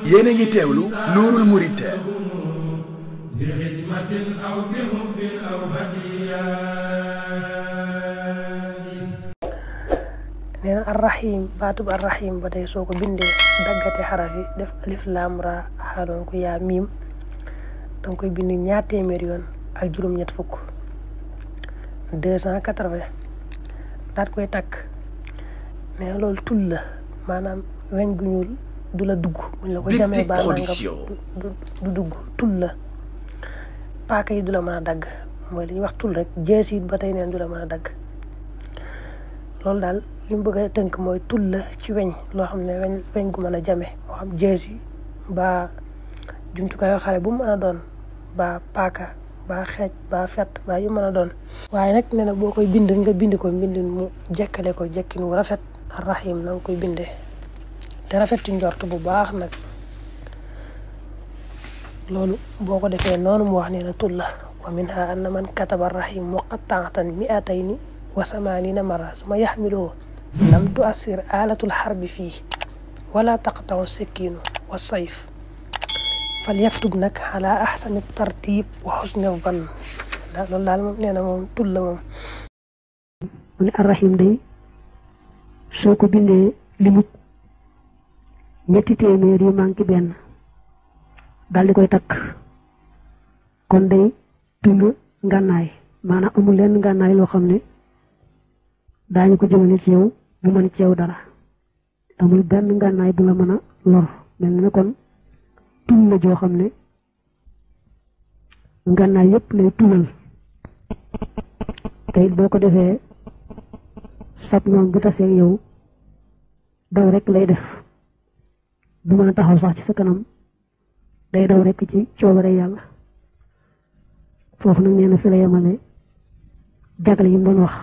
yéen a ngi teewlu Nuurul Murid nee na arrahim baatub arrahim ba tey soo ko bindee daggate xaraf yi def alif laam ra xaaloon ko yaa miim danga koy bind ñaar téeméer yoon ak juróom-ñett fukk 280 daat koy takk nee na loolu tul la maanaam weñ gu ñuul du la dugg buñ la ko jamee baa nangam du dugg tul la paaka yi du la mën a dagg mooy li ñuy wax tul rek jees it ba tey neen du la mën a dagg loolu daal li mu bëgg a tënk mooy tul la ci weñ loo xam ne weñ gu mën a jame moo xam jees yi ba jumtukaayu xale bu mu mën a doon ba paaka ba xeej ba fet ba yu mën a doon waaye nag nee na boo koy bind nga bind ko mbindin mu jekkale ko jekkin wu rafet arrahim na nga koy bindee te rafet ci njort bu baax nag loolu boo ko defee noonu mu wax nee na tul la wa minha anna man kataba arrahim muqatta'atan 200 wa 80 marra suma yaxmiluhu lam tuassir alatul xarbi fii wala taqta'u sikkiinu wa sayf fal yaktub nag ala ahsani tartib wa xusni vann loolu daal moom nee na moom tul la moom mu ne arrahim day soo ko bindee limut ñetti téeméer yu manqué benn daal di koy takk kon day tul ngànnaay maanaam amul leen ngànnaay loo xam ne daañu ko jëmale ci yow bu mën ci yow dara amul benn ngànnaay bu la mën a lor mel na ne kon tul la joo xam ne ngànnaay yëpp lay tulal te it boo ko defee sab noonu bu tasee yow daw rek lay def du mën a taxaw sax ci sa kanam day daw rek ci coobare yàlla foofu nag nee na fi la yemale jagle yi mu doon wax